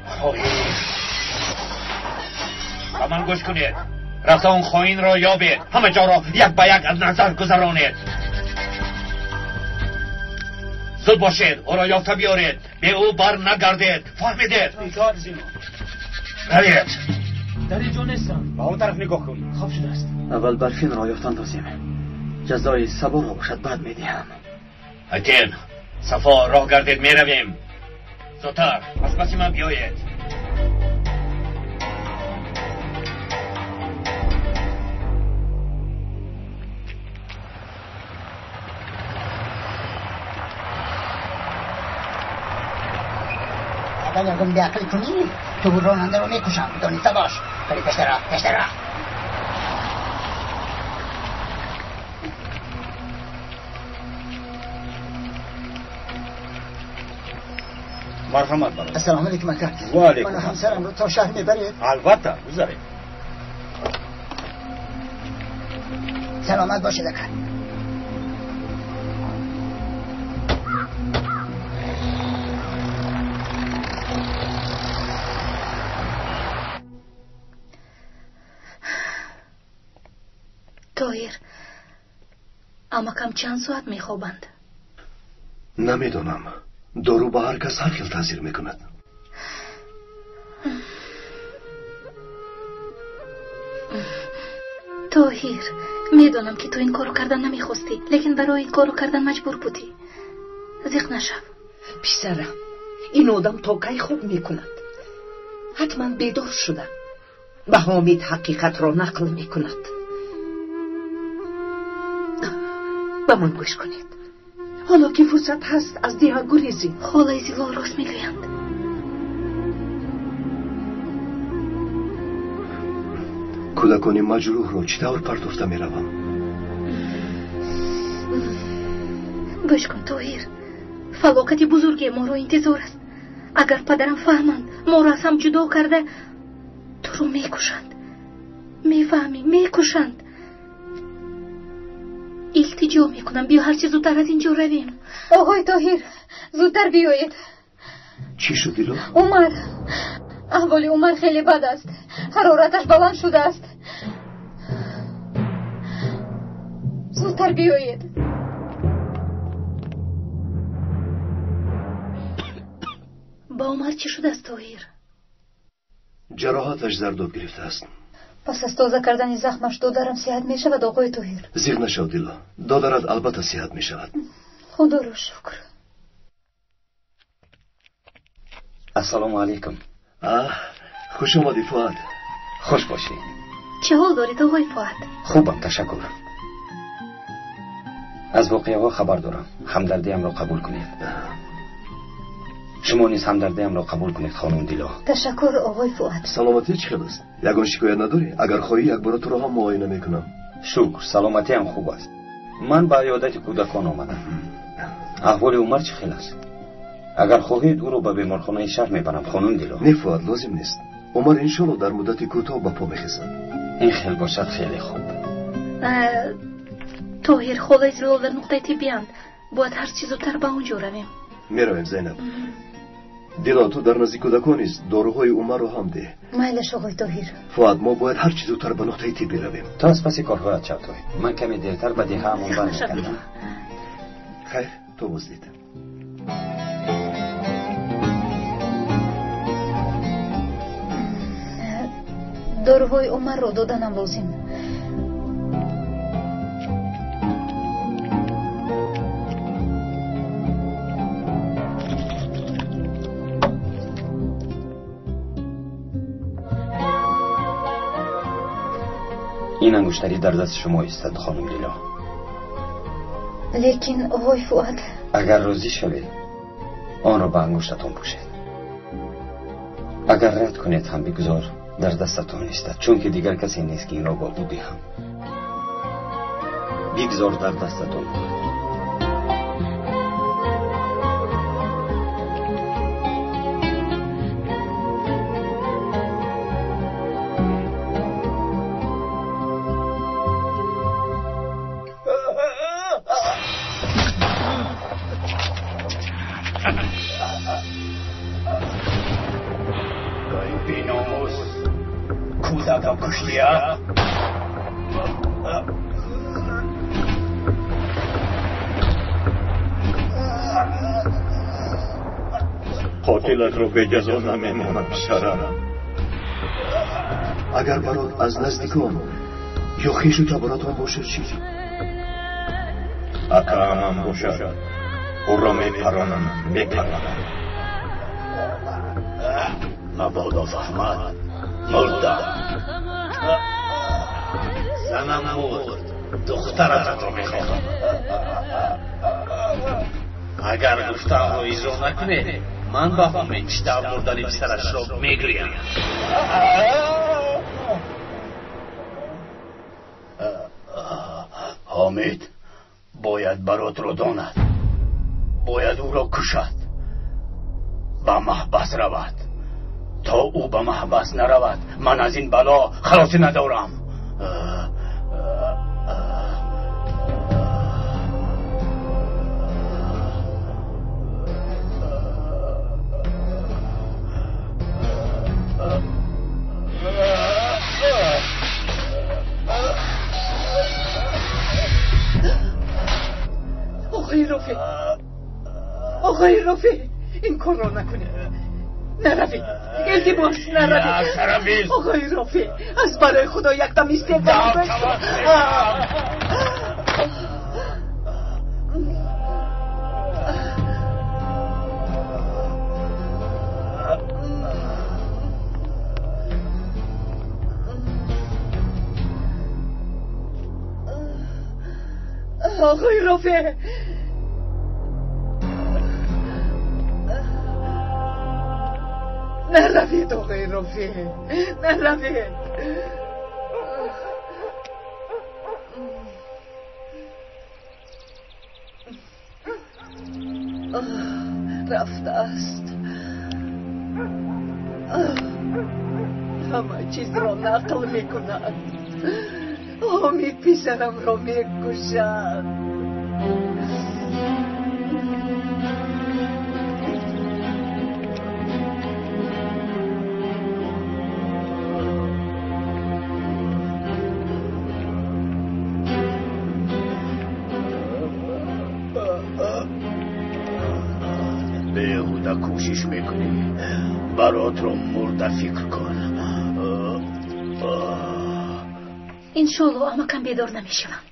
خواهیم. با من گوش کنید. رفته اون خائن را یابید، همه جا را یک به یک از نظر گذرانید. زود باشید، او را یافته بیارید، به او بر نگردید، فهمیدید؟ روید. در اینجا نیستم. با اون طرف نگاه کن. خواب شده است. اول برفین را یافتن لازم. جزای صبا را باشد بعد میدهم. ایتین صفا، راه گردید، میرویم. زودتر از پس من بیایید. اگر یکم بیعقلی کنی تو راننده رو میکشم، دانسته باش. ولی پشت راه، پشت راه. مرحمت برادر. السلام علیکم اکا. و علیکم. من همسرم رو تا شهر میبرید؟ البته، گذارید. سلامت باشید اکا. тоҳир, амакам чанд соат мехобанд? Намедонам. Дору ба ҳар кас ҳар хел таъсир мекунад. Тоҳир, медонам ки ту ин корро кардан намехостӣ, лекин барои ин корро кардан маҷбур будӣ. Зиқ нашав. Писарам, ин одам то кай хоб мекунад? Ҳатман бедор шуда ба Ҳомид ҳақиқатро нақл мекунад. Ба ман гӯш кунед. Ҳоло ки фурсат ҳаст аз деҳа гурезед. Холаи Зилол рост мегӯянд. Кӯдакони маҷрӯҳро чӣ тавр партофта меравам? Гӯш кун Тоҳир, фалокати бузурге моро интизор аст. Агар падарам фаҳманд, моро аз ҳам ҷудо карда туро мекушанд. Мефаҳмӣ, мекушанд. Илтиҷо мекунам, биё ҳарчи зудтар аз инҷо равем. Оғои Тоҳир, зудтар биёед. Чӣ шуд, Дило? Умар, аҳволи Умар хеле бад аст. Ҳарораташ баланд шудааст. Зудтар биёед. Ба Умар чӣ шудааст, Тоҳир? Ҷароҳаташ зардоб гирифтааст. Пас аз тоза кардани захмаш додарам сиҳат мешавад, оғои Тоҳир? Зиқ нашав, Дило. Додарат албатта сиҳат мешавад. Худоро шукр. Ассалому алайкум. Хуш омадӣ, Фуад. Хуш бошӣ. Чӣ ҳол доред, оғои Фуад? Хубам, ташаккур. Аз воқеаҳо хабар дорам. Ҳамдардиамро қабул кунед. Шумо низ ҳамдардиамро қабул кунед, хонум Дило. Ташаккур, оғои Фуад. Саломатӣ чӣ хел аст? Ягон шикоят надорӣ? Агар хоҳӣ, якбора туро ҳам муоина мекунам. Шукр, саломатиам хуб аст. Ман ба иёдати кӯдакон омадам. Аҳволи Умар чӣ хел аст? Агар хоҳед, ӯро ба беморхонаи шаҳр мебарам, хонум Дило. Не, Фуад, лозим нест. Умар иншолло дар муддати кӯтоҳ ба по мехезад. Ин хел бошад хеле хуб. Тоҳир, холаи Зилол дар нуқтаи тиббиянд. Бояд ҳар чӣ зудтар ба он ҷо равем. Меравем, Зайнаб. Дило, ту дар назди кӯдакон низ доруҳои Умарро ҳам деҳ. Майлаш, оғои Тоҳир. Фуад, мо бояд ҳар чӣ зудтар ба нуқтаи тиббӣ равем. Ту аз паси корҳоят шав, Тоҳир. Ман каме дертар ба деҳаамон бармегардам. Хайр, то боздид. Доруҳои Умарро доданам лозим. Ин ангуштарӣ дар дасти шумо истад, хонум Дило. Лекин, оғои Фуад, агар розӣ шавед, онро ба ангуштатон пӯшед. Агар рад кунед ҳам бигузор дар дастатон истад, чунки дигар касе нест ки инро ба ӯ диҳам. Бигзор дар дастатон бошад. Қотилатро беҷазо намемонад, писарам. Агар барот аз наздикон ё хешу таборатон бошад чӣ? Акаамам бошад, ӯро мепаронам, мепаронам. Мабодо фаҳмад, мурдам. Занам мурд, духтаратро мехоҳам. Агар гуфтаамро иҷро накунед, ман ба Ҳомид чӣ тавр мурдани писарашро мегӯям. Ҳомид бояд баротро донад, бояд ӯро кушад, ба маҳбас равад. То ӯ ба маҳбас наравад, ман аз ин бало халосӣ надорам. آقای رفیع، این کار را نکنید. نروید، التماس نروید. آقای رفیع، از برای خدا یک دم استعفا. آقای رفیع، نروید آقای رفیع، نروید. رفته است. همه چیز را نقل می کند. امید پسرم را می کشد. کوشش میکنی برات رو مرده فکر کن. انشالله амакам бедор намешаванд.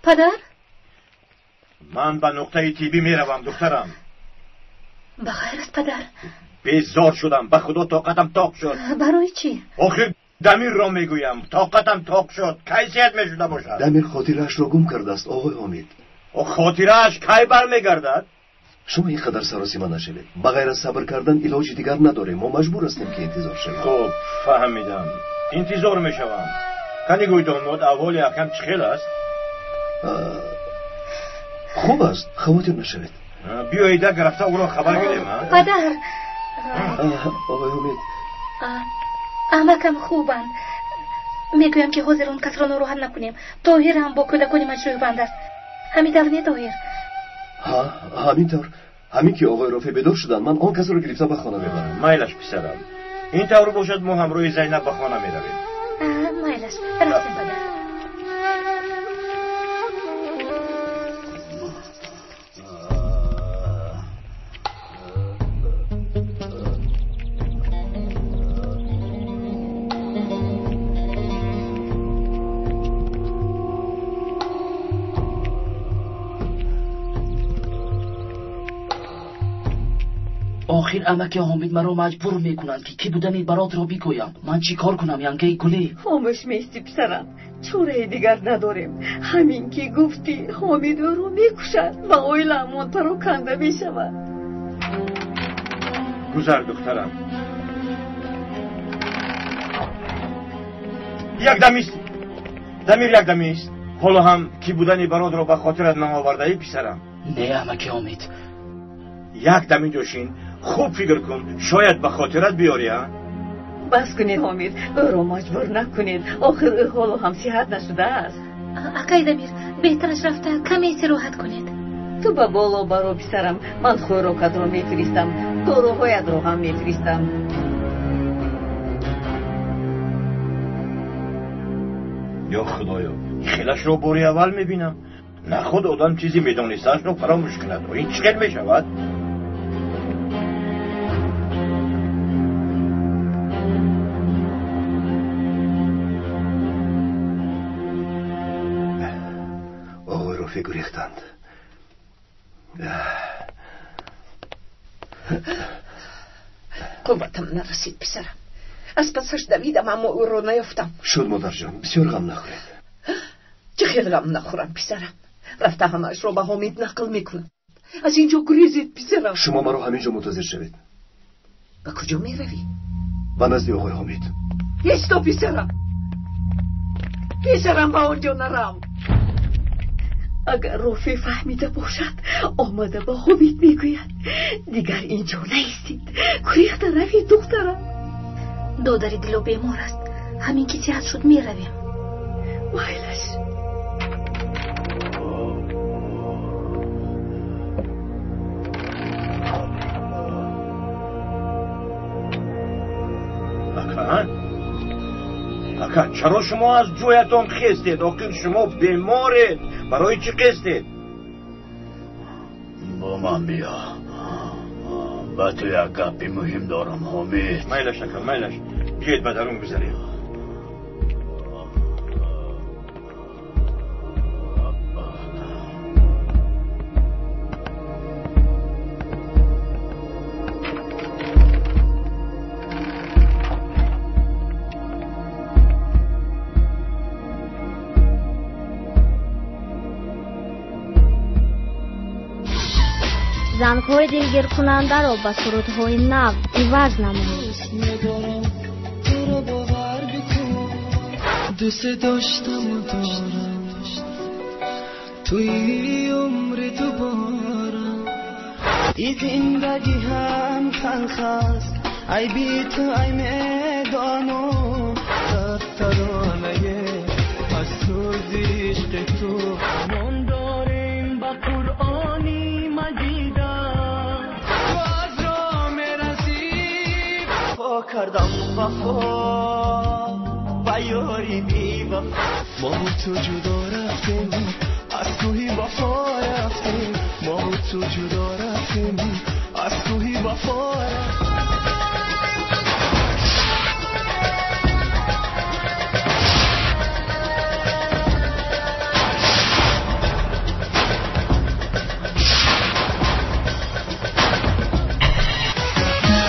Падар, ман ба нуқтаи тиббӣ меравам, духтарам. Ба хайр аст, падар. Безор шудам, ба худо тоқатам тоқ шуд. Барои чӣ? Охир Дамирро мегӯям, тоқатам тоқ шуд. Кай сиҳат мешуда бошад? Дамир хотираашро гум кардааст, оғои Ҳомид. Хотирааш кай бармегардад? Шумо ин қадар саросима нашавед. Ба ғайр аз сабр кардан илоҷи дигар надорем. Мо маҷбур ҳастем ки интизор шавем. Хуб, фаҳмидам. Интизор мешавам. Кани гӯй домод, аҳволи акам чӣ хел аст? Хуб аст, хавотир нашавед. Биёед рафта ӯро хабар гирем. Падар. Оғои Ҳомид. Амакам хубанд. Мегӯям ки ҳозир он касро нороҳат накунем. Тоҳир ҳам бо кӯдакони маҷрӯҳ банд аст. Ҳамин тавр не, Тоҳир? Ҳа, ҳамин тавр. Ҳамин ки оғои Рофеъ бедор шуданд, ман он касро гирифта ба хона мебарам. Майлаш, писарам. Ин тавр бошад, мо ҳамроҳи Зайнаб ба хона меравем. Майлаш, рафтем, падар. Охир амаки Ҳомид маро маҷбур мекунанд ки кӣ будани баротро бигӯям. Ман чӣ кор кунам, янгаи гулӣ? Хомӯш меисти, писарам. Чораи дигар надорем. Ҳамин ки гуфтӣ, Ҳомид ӯро мекушад ва оилаамон пароканда мешавад. Гузар, духтарам. Як дам ист. Дамир, як дам ист. Ҳоло ҳам кӣ будани баротро ба хотират наовардаӣ, писарам? Не, амаки Ҳомид. Як дам инҷо шин, хуб фикр кун, шояд ба хотират биёрӣ. А бас кунед, Ҳомид, ӯро маҷбур накунед. Охир ӯ ҳоло ҳам сиҳат нашудааст. Акай Дамир, беҳтараш рафта каме истироҳат кунед. Ту ба боло баро, писарам. Ман хӯрокатро мефиристам, доруҳоятро ҳам мефиристам. Ё Худоё, хелашро бори аввал мебинам. Наход одам чизе медонистаашро фаромӯш кунад. Ин чӣ хел мешавад? Оғои Рофеъ гурехтанд. Қувватам нарасид, писарам. Аз пасаш давидам, аммо ӯро наёфтам. Шуд, модарҷон, бисёр ғам нахӯред. Чӣ хел ғам нахӯрам, писарам? Рафта ҳамаашро ба Ҳомид нақл мекунам. Аз инҷо гурезед, писарам. Шумо маро ҳаминҷо мунтазир шавед. Ба куҷо меравӣ? Ба назди оғои Ҳомид. Исто, писарам. Писарам, ба он ҷо нарав. Агар Рофеъ фаҳмида бошад, омада ба Ҳомид мегӯяд. Дигар инҷо наистед. Гурехта равед, духтарам. Додари Дило бемор аст. Ҳамин ки сиҳат шуд, меравем. Майлаш. Ака, чаро шумо аз ҷоятон хестед? Охир шумо беморед. Барои чӣ хестед? Бо ман биё. Ба ту як гапи муҳим дорам, Ҳомид. Майлаш, ака, майлаш. Биёед ба дарун гузарем. Зангҳои дилгиркунандаро ба сурудҳои нав иваз намоед. دوست داشتم و دارم توی عمر دوبارم ای زندگی هم تلخ است ای بی تو ای میدانم ترانه از سوز عشق تو من داریم به قرآنی مجیدم تو از را میرسی پا کردم وفا یاری بی وفا ما تو جدا رفتیم از کوهی وفا رفتیم ما تو جدا رفتیم از کوهی وفا رفتیم.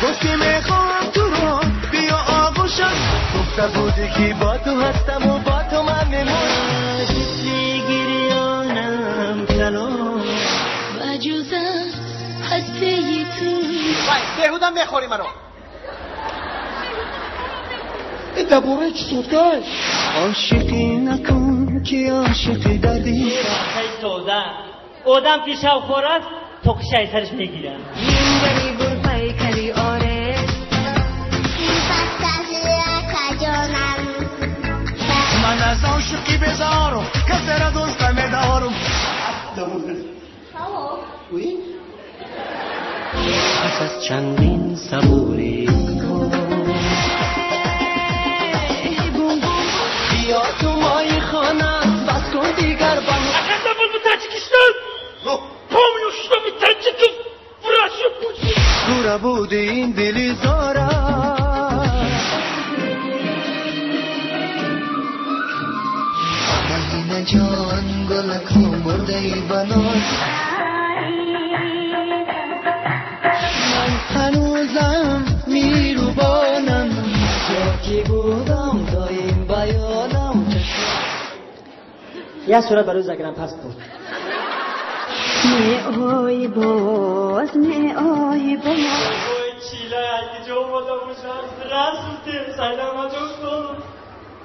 گفتی میخوام تو رو بیا آغوشم گفته بودی که با تو هستم و با تو من میمونم. گریانم کلام Беҳуда мехорӣ маро. Ин дар бораи чӣ содкай? Ошиқӣ накун ки ошиқӣ дардӣ. Сода одам ки шавхор аст, то кишаи сараш мегирад. Ман аз ошиқӣ безорум, касеро дӯст намедорум. Пас аз чандин сабурӣ بیا تو مای خانه بس کن دیگر با Когда был в Таджикистан, помню, что мы таджиков в Россию пустили. تو بودی این دلی زارم. مهینه جان گلکو برده ای بناز. من هنوزم میروبانم جا که بودم دایم بیانم. یک صورت برای زگرم پاسپورت. می آی باز می آی باز.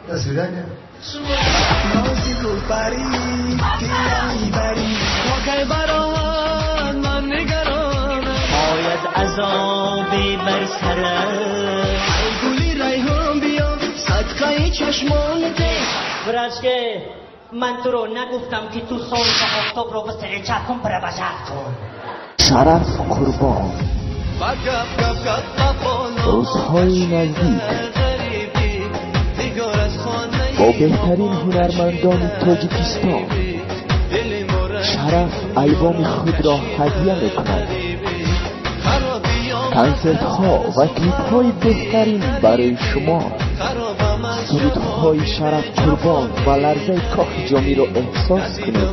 До свидания. نازی گل پری که میبری تا کی بران من نگرانم. آید عذابی بر سرم. ای گلی ریحان بیا صدقه چشمانت. براشکه من تو رو نگفتم که تو سال آفتاب رو به سریچه کن پروژه کن. شرف قربان روزهای نزدیک با بهترین هنرمندان تاجیکستان شرف البوم خود را هدیه میکند. کنسرت ها و کلیپ های بهترین برای شما. سرودهای شرف قربان و لرزه کاخ جامی را احساس کنید.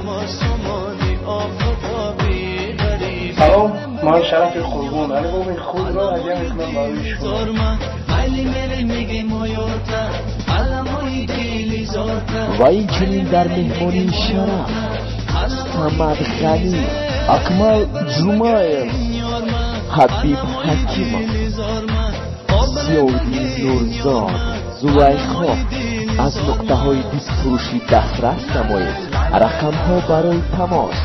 سلام، من شرف قربان البوم خود را هدیه میکنم برای شما. و این چنین در مهمانی شرف صمد غنی، اکمل جمعیف، حبیب حکیمов، زیادی نورزاد، زلیخا از نقطه های دیسک فروشی دسترس نمایید. رقم ها برای تماس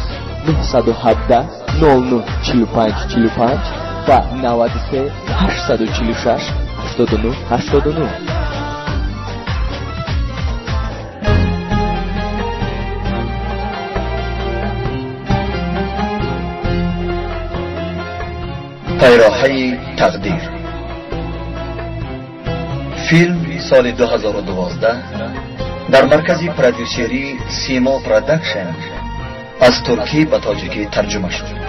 917 09 45 45 و 93 846 89 89. پیراهه تقدیر. فیلم سال 2012 در مرکز پرودیوسری سیما پروداکشن از ترکی به تاجیکی ترجمه شد.